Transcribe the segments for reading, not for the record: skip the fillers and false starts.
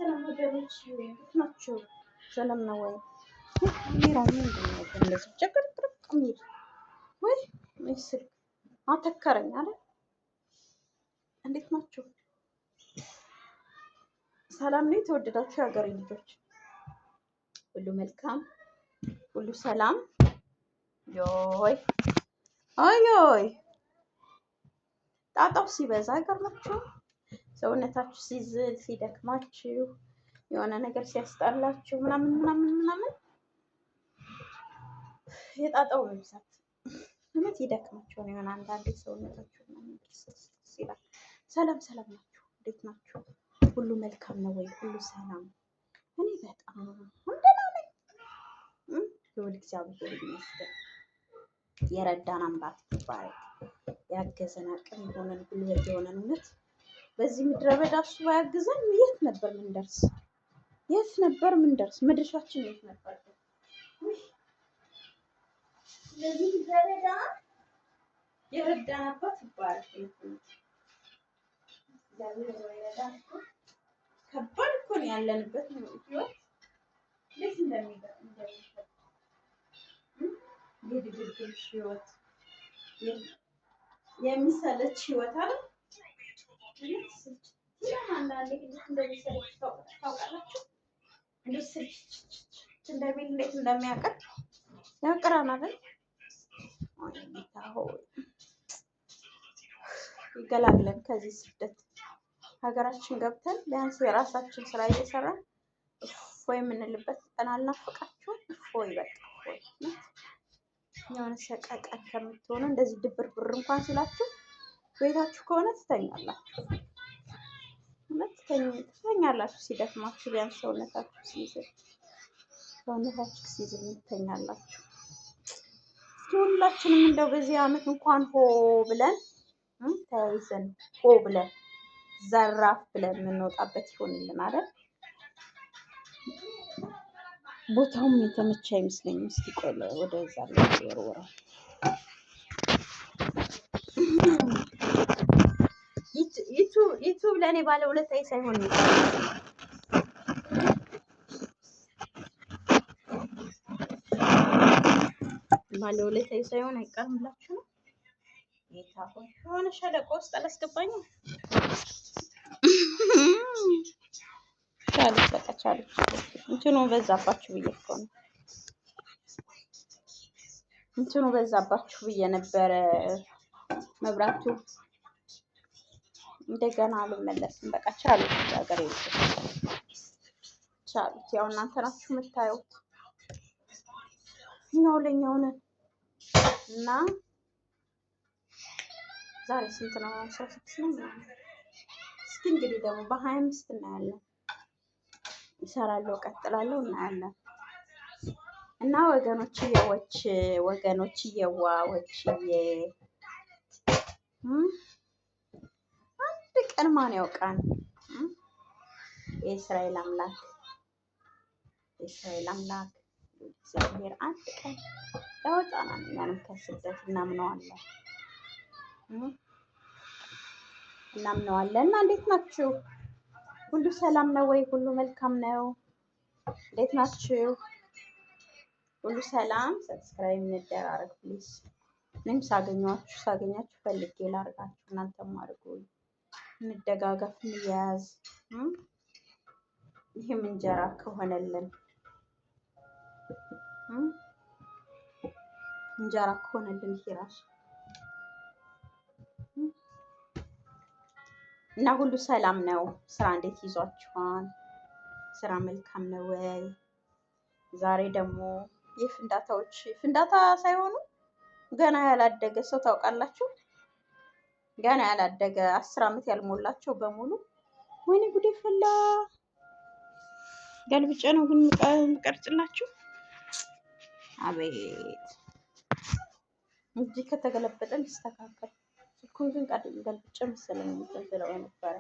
ሰላም ወገኖች፣ እንዴት ናችሁ? ሰላም ነው ወይ? ካሜራው ምንድን ነው እንደዚህ ጭቅርቅርቅ የሚል? ወይ ስልክ አተከረኝ አይደል? እንዴት ናችሁ? ሰላም ነው? የተወደዳችሁ የሀገሬ ልጆች፣ ሁሉ መልካም፣ ሁሉ ሰላም። ዮይ ኦይ፣ ጣጣው ሲበዛ አይገርማችሁም? ሰውነታችሁ ሲዝል፣ ሲደክማችሁ፣ የሆነ ነገር ሲያስጠላችሁ ምናምን ምናምን ምናምን፣ የጣጣው መብዛት እውነት ይደክማችኋል። የሆነ አንዳንዴ ሰውነታችሁ ምናምን ስስ ይላል። ሰላም ሰላም ናችሁ? እንዴት ናችሁ? ሁሉ መልካም ነው ወይ? ሁሉ ሰላም? እኔ በጣም ደህና ነኝ። ልዑል እግዚአብሔር ይመስገን። የረዳን አምላክ ይባረክ። ያገዘን፣ አቅም የሆነን፣ ጉልበት የሆነን፣ እውነት በዚህ ምድረ በዳ እሱ ባያግዘን የት ነበር ምንደርስ? የት ነበር ምንደርስ? መድረሻችን የት ነበር? በዚህ ምድረ በዳ የረዳን አባት ይባረክ። እግዚአብሔር ባይረዳን እኮ ከባድ እኮ ነው ያለንበት ህይወት፣ እንዴት እንደሚከብድ፣ የድግግምሽ ህይወት፣ የሚሰለች ህይወት አለ። አንዳንዴ እንዴት እንደሚሰለች ታውቃላችሁ? እንዴት ስልችት እንደሚል፣ እንዴት እንደሚያቀር፣ ያቅራን አይደል? ጌታ ሆይ ይገላግለን ከዚህ ስደት። ሀገራችን ገብተን ቢያንስ የራሳችን ስራ እየሰራን እፎይ የምንልበት ቀን አልናፈቃችሁም? እፎይ በቃ እፎይ። የሆነ ሰቀቀን ከምትሆኑ፣ እንደዚህ ድብር ብር እንኳን ሲላችሁ ቤታችሁ ከሆነ ትተኛላችሁ። እውነት ትተኛላችሁ። ሲደክማችሁ፣ ቢያንስ ሰውነታችሁ ሲዝል ትተኛላችሁ። እስኪ ሁላችንም እንደው በዚህ ዓመት እንኳን ሆ ብለን፣ ተያይዘን ሆ ብለን፣ ዘራፍ ብለን የምንወጣበት ይሆንልን አይደል? ቦታውም የተመቸ አይመስለኝም። እስኪ ቆይ ወደዛ ወርውረው። ዩቱብ ለእኔ ባለ ውለታዬ ሳይሆን፣ ባለ ውለታዬ ሳይሆን አይቀርም ብላችሁ ነው። ጌታ ሆይ፣ የሆነ ሸለቆ ውስጥ አላስገባኝም። ቻሉት፣ በቃ ቻሉት። እንትኑ በዛባችሁ ብዬ እኮ ነው። እንትኑ በዛባችሁ ብዬ ነበረ መብራቱ። እንደገና አልመለስም። በቃ ቻሉት፣ ሀገሬ ቻሉት። ያው እናንተ ናችሁ የምታዩት፣ እኛው ለኛው ነን። እና ዛሬ ስንት ነው? 16 ነው ምናምን። እስኪ እንግዲህ ደግሞ በ25 እናያለን። እሰራለሁ፣ እቀጥላለሁ፣ እናያለን። እና ወገኖች የወች ወገኖች የዋ ወችዬ፣ አንድ ቀን ማን ያውቃል? የእስራኤል አምላክ፣ የእስራኤል አምላክ እግዚአብሔር አንድ ቀን ያወጣናል እኛንም ከስደት፣ እናምነዋለን፣ እናምነዋለን። እና እንዴት ናችሁ? ሁሉ ሰላም ነው ወይ? ሁሉ መልካም ነው? እንዴት ናችሁ? ሁሉ ሰላም? Subscribe እንደራረግ please። እኔም ሳገኛችሁ ፈልጌ ላርጋችሁ፣ እናንተም አድርጉኝ። እንደጋገፍ፣ እንያያዝ። ይህም እንጀራ ከሆነልን፣ እንጀራ ከሆነልን ይሄ ራሱ። እና ሁሉ ሰላም ነው። ስራ እንዴት ይዟችኋል? ስራ መልካም ነው ወይ? ዛሬ ደግሞ የፍንዳታዎች፣ ፍንዳታ ሳይሆኑ ገና ያላደገ ሰው ታውቃላችሁ? ገና ያላደገ፣ 10 ዓመት ያልሞላቸው በሙሉ፣ ወይኔ ጉዴ ፈላ። ገልብጬ ነው ግን የምቀርጽላችሁ። አቤት፣ እጅ ከተገለበጠ ሊስተካከል። ስልኩን ግን ገልብጬ መሰለኝ እንትን ስለው የነበረ።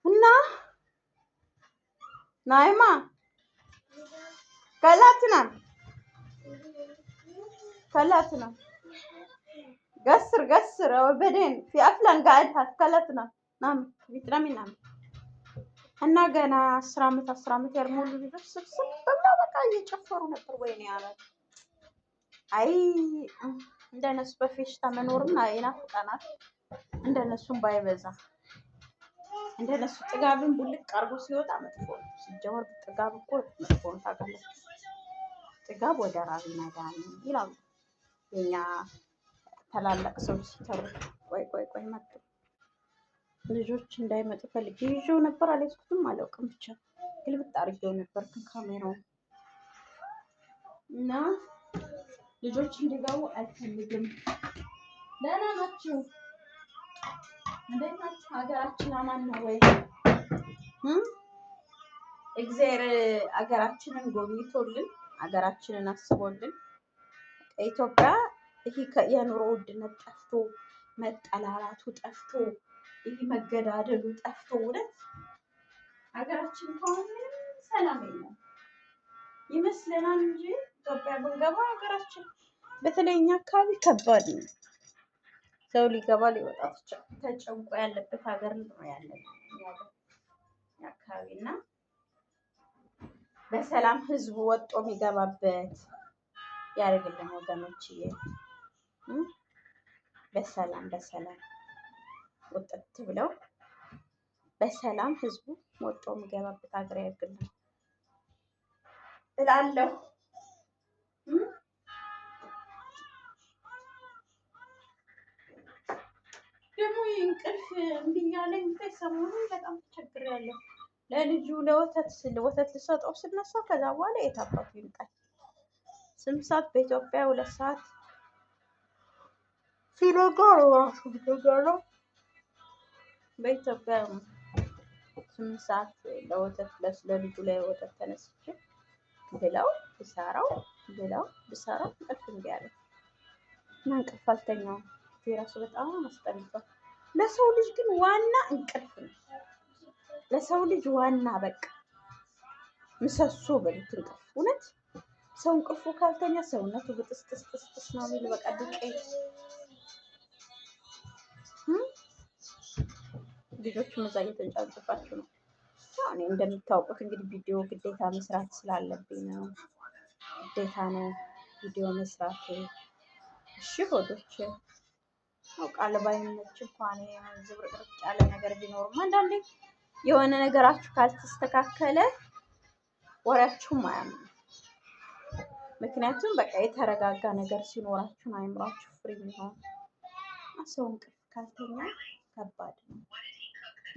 እና ናይማ ከላትና ከላትና قصر قصر وبعدين في افلام قاعدها كلتنا نام فيتامين نام. እና ገና 10 አመት 10 አመት ያልሞሉ ልጆች ስብስብ ብለው በቃ እየጨፈሩ ነበር። ወይኔ አመት አይ እንደነሱ በፌሽታ መኖርም ይናፍቀናል። እንደነሱም ባይበዛ እንደነሱ ጥጋብን ቡልቅ አድርጎ ሲወጣ መጥፎ ነው። ሲጀመር ጥጋብ እኮ መጥፎ ነው ታውቃላችሁ። ጥጋብ ወደ ራብ ይነዳል ይላሉ የኛ ታላላቅ ሰዎች ሲተሩ። ቆይ ቆይ ቆይ መጡ ልጆች እንዳይመጡ ፈልጌ ይዤው ነበር፣ አልያዝኩትም፣ አላውቅም። ብቻ ግልብጥ አድርጌው ነበር ግን ካሜራውን እና ልጆች እንዲገቡ አልፈልግም። ደህና ናችሁ? እንዴት ናችሁ? ሀገራችን አማን ነው ወይ? እግዚአብሔር ሀገራችንን ጎብኝቶልን ሀገራችንን አስቦልን ኢትዮጵያ ይህ የኑሮ ውድነት ጠፍቶ መጠላላቱ ጠፍቶ ይህ መገዳደሉ ጠፍቶ እውነት ሀገራችን ከሆነ ምንም ሰላም የለም ይመስለናል እንጂ ኢትዮጵያ ብንገባ ሀገራችን በተለይ እኛ አካባቢ ከባድ ነው። ሰው ሊገባ ሊወጣ ተጨንቆ ያለበት ሀገር ነው ያለን አካባቢ እና በሰላም ህዝቡ ወጦ የሚገባበት ያደርግልን ወገኖችዬ። በሰላም በሰላም ወጥት ብለው በሰላም ህዝቡ ወጦ የሚገባበት ሀገር ያደርግልን እላለሁ። ደግሞ እንቅልፍ እምቢ እያለኝ ሰሞኑን በጣም ተቸግሬያለሁ። ለልጁ ለወተት ወተት ልሰጠው ስነሳ ከዛ በኋላ የት አባቱ ይምጣል። 8 ሰዓት በኢትዮጵያ 2 ሰዓት ሲነጋ ነው ራሱ ነው። በኢትዮጵያ 8 ሰዓት ለወተት ለልጁ ለወተት ተነስቼ ብለው ብሰራው ብለው ብሰራው እንቅልፍ እምቢ አለኝ እና እንቅልፍ አልተኛውም። ራሱ በጣም አስጠልቷል። ለሰው ልጅ ግን ዋና እንቅልፍ ነው። ለሰው ልጅ ዋና በቃ ምሰሶ በሉት እንቅልፍ። እውነት ሰው እንቅልፉ ካልተኛ ሰውነቱ ብጥስጥስጥስጥስ ነው የሚል በቃ ዱቄት። ልጆቹም እዛ እየተንጫጩባችሁ ነው። እኔ እንደምታውቁት እንግዲህ ቪዲዮ ግዴታ መስራት ስላለብኝ ነው። ግዴታ ነው ቪዲዮ መስራት። እሺ ሆዶች አውቃለሁ ባይመች እንኳን ዝብርቅርቅ ያለ ነገር ቢኖርም አንዳንዴ የሆነ ነገራችሁ ካልተስተካከለ ወሬያችሁም አያምንም። ምክንያቱም በቃ የተረጋጋ ነገር ሲኖራችሁ ነው አይምሯችሁ free የሚሆን። ሰው እንቅልፍ ካልተኛ ከባድ ነው።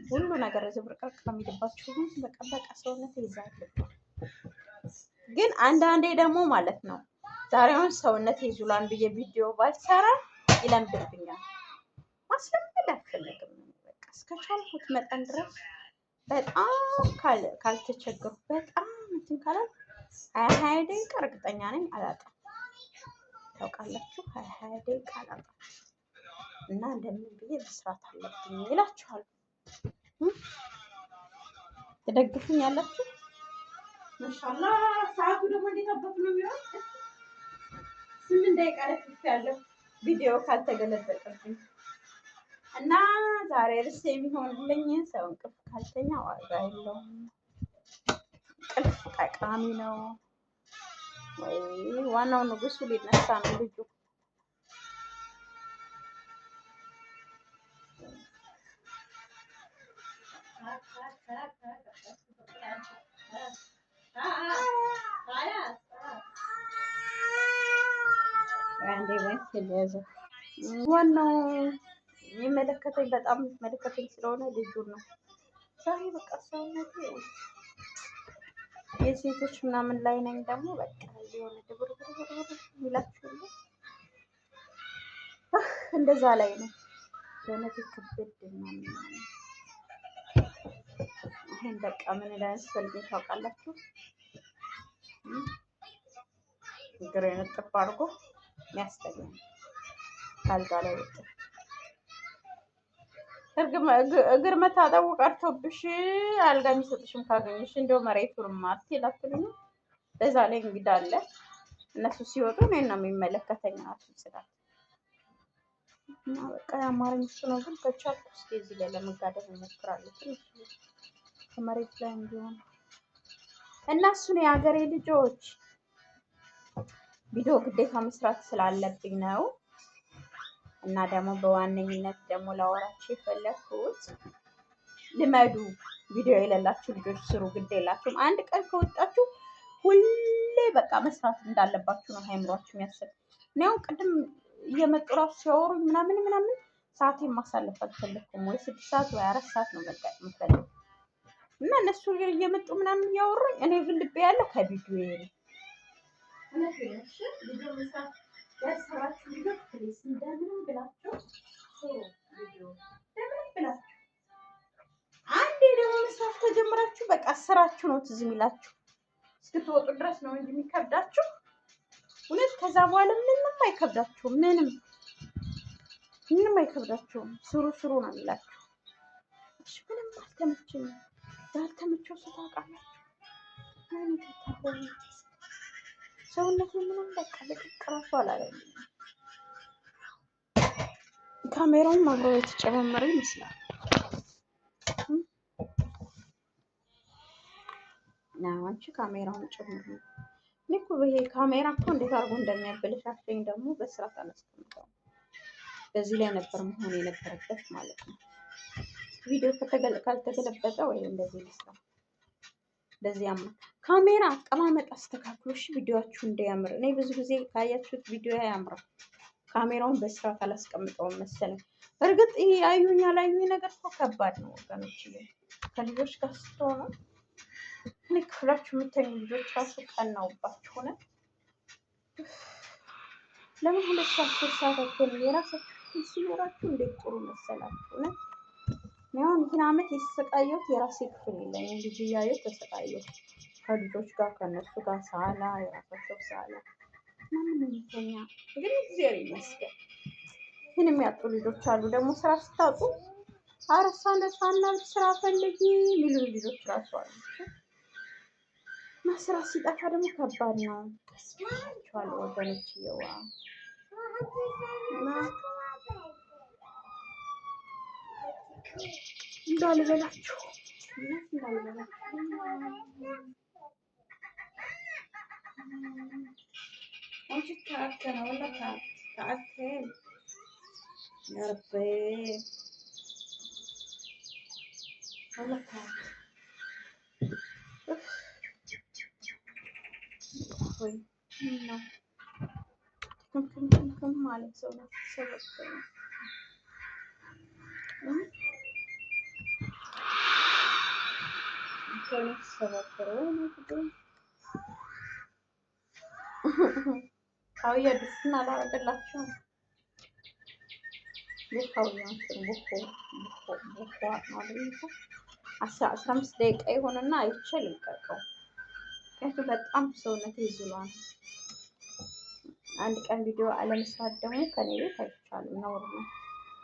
ሁሉ ነገር ዝብርቅርቅ ነው የሚልባችሁ። በቃ በቃ ሰውነት ይዛል። ግን አንዳንዴ ደግሞ ማለት ነው ዛሬውን ሰውነት ይዙላን ብዬ ቪዲዮ ባልሰራ ይለምድብኛል። ማስለመድ አልፈልግም። በቃ እስከቻልኩት መጠን ድረስ በጣም ካልተቸገርኩ በጣም እንትን ካላል 20 20 ደቂቃ እርግጠኛ ነኝ አላጣም። ታውቃላችሁ 20 20 ደቂቃ አላጣም እና እንደምን ብዬ መስራት አለብኝ ይላችኋል። ትደግፉኝ ያላችሁ ማሻአላ። ሰዓቱ ደግሞ እንዴት አባቱ ነው የሚሆን? 8 ደቂቃ ለፍቼ ያለሁ ቪዲዮ ካልተገለበጠብኝ እና ዛሬ ርዕስ የሚሆንልኝ ሰው እንቅልፍ ካልተኛ ዋጋ የለውም። እንቅልፍ ጠቃሚ ነው። ወይ ዋናው ንጉሱ ሊነሳ ነው ልጁ። አንዴ ዋናው የሚመለከተኝ በጣም የሚመለከተኝ ስለሆነ ልጁን ነው። ዛሬ በቃ ሰውነቴ የሴቶች ምናምን ላይ ነኝ ደግሞ በቃ የሆነ ድብርብርብር የሚላችሁ እንደዛ ላይ ነው ሰውነቴ ክብድ ምናምን። አሁን በቃ ምን እንዳያስፈልገኝ ታውቃላችሁ? እግሬን እጥፍ አድርጎ የሚያስተኛ ካልጋ ላይ ወጥ እግር መታጠቡ ቀርቶብሽ አልጋ የሚሰጥሽም ካገኘሽ እንደው መሬቱንማ አትይላትሉኝ። በዛ ላይ እንግዳ አለ። እነሱ ሲወጡ እኔን ነው የሚመለከተኝ ራሱ ጽዳት እና በቃ የአማረኝ እሱ ነው። ግን ከቻልኩ እስኪ እዚህ ላይ ለመጋደም እሞክራለሁ። ትንሽ ከመሬት ላይ እንዲሆን እና እሱን የሀገሬ ልጆች ቪዲዮ ግዴታ መስራት ስላለብኝ ነው። እና ደግሞ በዋነኝነት ደግሞ ላወራችሁ የፈለኩት ልመዱ። ቪዲዮ የሌላችሁ ልጆች ስሩ፣ ግድ የላችሁም። አንድ ቀን ከወጣችሁ ሁሌ በቃ መስራት እንዳለባችሁ ነው አይምሯችሁ የሚያስብ። እኔ አሁን ቅድም እየመጡ እራሱ ሲያወሩኝ ምናምን ምናምን ሰዓቴን ማሳለፍ አልፈለኩም። ወይ 6 ሰዓት ወይ 4 ሰዓት ነው መልቀቅ የምፈልግ እና እነሱ እየመጡ ምናምን እያወሩኝ እኔ ግን ልቤ ያለ ከቪዲዮ ነው። ቪዲዮ መስራት ያልሰራችሁ ልጆች please እንደምንም ብላችሁ ስሩ። ቪዲዮ እንደምንም ብላችሁ አንዴ ደግሞ መስራት ከጀመራችሁ በቃ ስራችሁ ነው ትዝ የሚላችሁ እስክትወጡ ድረስ ነው እንጂ የሚከብዳችሁ እውነት። ከዛ በኋላ ምንም አይከብዳችሁም። ምንም ምንም አይከብዳችሁም። ስሩ ስሩ ነው የሚላችሁ። እሺ ምንም አልተመቸኝም። ያልተመቸው ሰው ታውቃላችሁ። ወይኔ ጌታ ሆይ ሰውነቴ ምንም በቃ ልቅቅ እራሱ አላለኝም። ካሜራውም አብሮ የተጨማመረ ይመስላል። አንቺ ካሜራውን ጭምር ነው። እኔ እኮ ይሄ ካሜራ እኮ እንዴት አድርጎ እንደሚያበለሻሸኝ ደግሞ በስርዓት አላስቀምጠውም። በዚህ ላይ ነበር መሆን የነበረበት ማለት ነው። ቪዲዮ ካልተገለበጠ ወይ እንደዚህ ልስራ፣ እንደዚህ ያምራል። ካሜራ አቀማመጥ አስተካክሎ እሺ፣ ቪዲዮአችሁ እንዲያምር። እኔ ብዙ ጊዜ ካያችሁት ቪዲዮ ያምራል። ካሜራውን በስርዓት አላስቀምጠውም መሰለኝ። እርግጥ ይሄ አዩኝ አላዩኝ ነገር እኮ ከባድ ነው ወገኖች። ከልጆች ጋር ስትሆኑ እኔ ክፍላችሁ የምተኙ ልጆች ራሱ ቀናውባችሁ ሆነ። ለምን 2 ሰዓት 3 ሰዓት አትሆንም? የራሳችሁ ክፍል ሲኖራችሁ እንዴት ጥሩ መሰላችሁ። እውነት እኔ አሁን ይህን ዓመት የተሰቃየሁት የራሴ ክፍል የለኝም። ልጅ እያየሁ ተሰቃየሁ። ከልጆች ጋር ከእነሱ ጋር ሳላ የራሳቸው ሳላ ምናምን የሚተኛ ግን እግዚአብሔር ይመስገን ይህን የሚያጡ ልጆች አሉ። ደግሞ ስራ ስታጡ አረሳ እንደሳና ስራ ፈልጊ የሚሉ ልጆች ራሱ አሉ። እና ስራ ሲጠፋ ደግሞ ከባድ ነው ቸዋል ወገኖች እየዋ እና እንዳልበላችሁ እውነት እንዳልበላችሁ አንቺ تعبت انا والله تعبت تعبت حيل يا ربي والله تعبت ወይ ነው ክምክምክምክም ማለት ሰው ነው ሰው ሰበበረ ወይ ካውያ ድስና አላረገላችሁም። ካውያ እንትን ቡኮ ቡኮ ቡኮ ማለት ነው። 15 ደቂቃ ይሆንና አይቼ ልልቀቀው። ምክንያቱም በጣም ሰውነቴ ይዝሏል። አንድ ቀን ቪዲዮ አለመስራት ደግሞ ከኔ ቤት አይቻልም፣ ነውር ነው።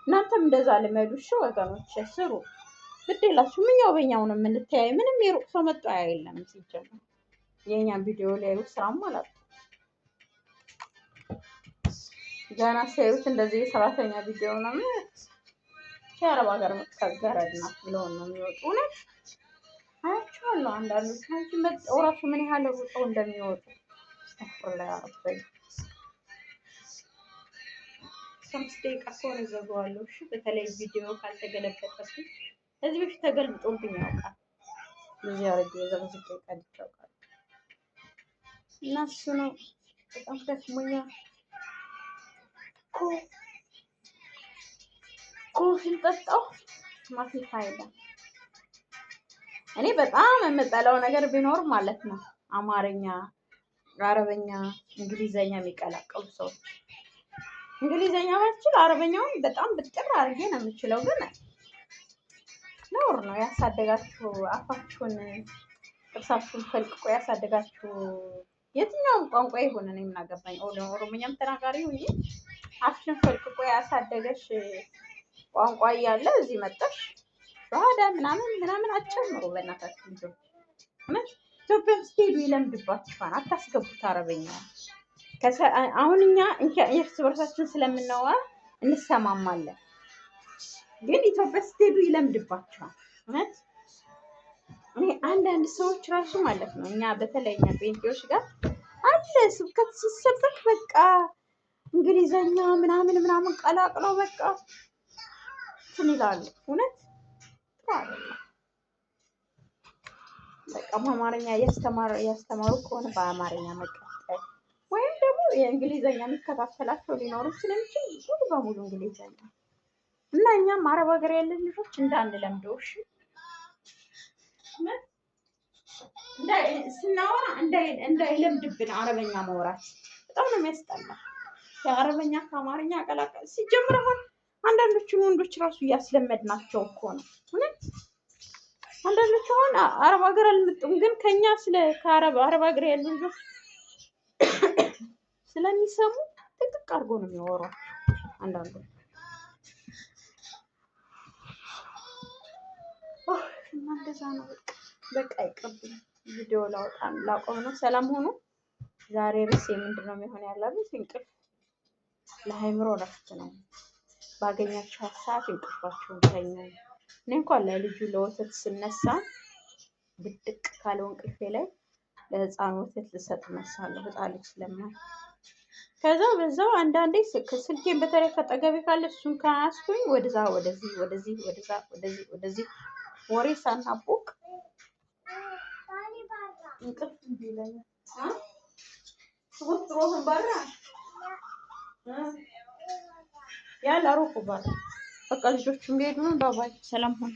እናንተም እንደዛ ልመዱ እሺ ወገኖች፣ ስሩ። ግድ የላችሁም። እኛው በኛው ነው የምንተያይ። ምንም የሩቅ ሰው መጥቶ የለም ሲጀመር የእኛን ቪዲዮ ሊያዩ ስራም አላጡ። ገና ሲያዩት እንደዚህ የሰራተኛ ቪዲዮ ምናምን የአረብ ሀገር ገረድ ናት ብለውን ነው የሚወጡ። እውነት አያቸዋለሁ። አንዳንዶች አንቺ መጠው እራሱ ምን ያህል ሩጠው እንደሚወጡ አስተፍርላ ያረበኝ። 5 ደቂቃ ከሆነ ዘገዋለሁ። እሺ በተለይ ቪዲዮ ካልተገለበጠብኝ፣ ከዚህ በፊት ተገልብጦብኝ ያውቃል። እዚህ አረጌ የዘቅዝቄ ቀድቼ ያውቃል። እና እሱ ነው በጣም ደክሞኛል። Coffee ጠጣሁ። مافي فايدة። እኔ በጣም የምጠላው ነገር ቢኖር ማለት ነው አማርኛ፣ አረበኛ፣ እንግሊዘኛ የሚቀላቀሉ ሰዎች። እንግሊዘኛ ባልችል አረበኛውን በጣም ብጥር አድርጌ ነው የምችለው፣ ግን ነውር ነው። ያሳደጋችሁ አፋችሁን ጥርሳችሁን ፈልቅቆ ያሳደጋችሁ የትኛውም ቋንቋ ይሁን እኔ ምን አገባኝ፣ ኦሮሞኛም ተናጋሪ ሁኚ አፍሽን ፈልቅቆ ያሳደገሽ ቋንቋ እያለ እዚህ መጣሽ ሸሃዳ ምናምን ምናምን አትጨምሩ። በእናታችሁ ልጆች እውነት ኢትዮጵያ ስትሄዱ ይለምድባችኋል። አታስገቡት አረበኛ። አሁን እኛ እርስ በርሳችን ስለምናወራ እንሰማማለን፣ ግን ኢትዮጵያ ስትሄዱ ይለምድባችኋል። እውነት እኔ አንዳንድ ሰዎች ራሱ ማለት ነው እኛ በተለይ እኛ ጴንጤዎች ጋር አለ ስብከት ሲሰበክ በቃ እንግሊዘኛ ምናምን ምናምን ቀላቅለው በቃ እንትን ይላሉ። እውነት ጥሩ አይደለም። በቃ በአማርኛ እያስተማሩ ከሆነ በአማርኛ መቀጠል ወይም ደግሞ የእንግሊዘኛ የሚከታተላቸው ሊኖሩ ስለሚችል ሙሉ በሙሉ እንግሊዘኛ እና እኛም አረብ ሀገር ያለን ልጆች እንዳንለምደው እሺ፣ ስናወራ እንዳይለምድብን አረበኛ ማውራት በጣም ነው የሚያስጠላ። የአረበኛ ከአማርኛ ቀላቀል ሲጀምር አሁን አንዳንዶቹን ወንዶች ራሱ እያስለመድናቸው እኮ ነው። እውነት አንዳንዶቹ አሁን አረብ ሀገር አልመጡም፣ ግን ከኛ ስለ ከአረብ አረብ ሀገር ያሉ ልጆች ስለሚሰሙ ጥቅጥቅ አድርጎ ነው የሚያወሯቸው አንዳንዶቹ። እና እንደዛ ነው። በቃ በቃ ይቅርብኝ። ቪዲዮ ላወጣ ላቆም ነው። ሰላም ሆኖ ዛሬ ርዕሴ ምንድን ነው የሚሆን ያላሉት እንቅልፍ ለአእምሮ እረፍት ነው። ባገኛችሁ ሰዓት እንቅልፋችሁን ተኙ። እኔ እንኳን ለልጁ ለወተት ስነሳ ብድቅ ካለው እንቅልፌ ላይ ለህፃን ወተት ልሰጥ እነሳለሁ፣ ህፃን ልጅ ስለማይ። ከዛ በዛው አንዳንዴ ስልኬን በተለይ ከጠገቤ ካለ እሱን ከያዝኩኝ ወደዛ ወደዚህ ወደዚህ ወደዛ ወደዚህ ወደዚህ ወሬ ሳናቦቅ እንቅልፍ እምቢ ይለኛል። ባራ ያላ ሩቁ ባራ በቃ ልጆቹ ሊሄዱ ነው። ባባይ ሰላም ሆነ።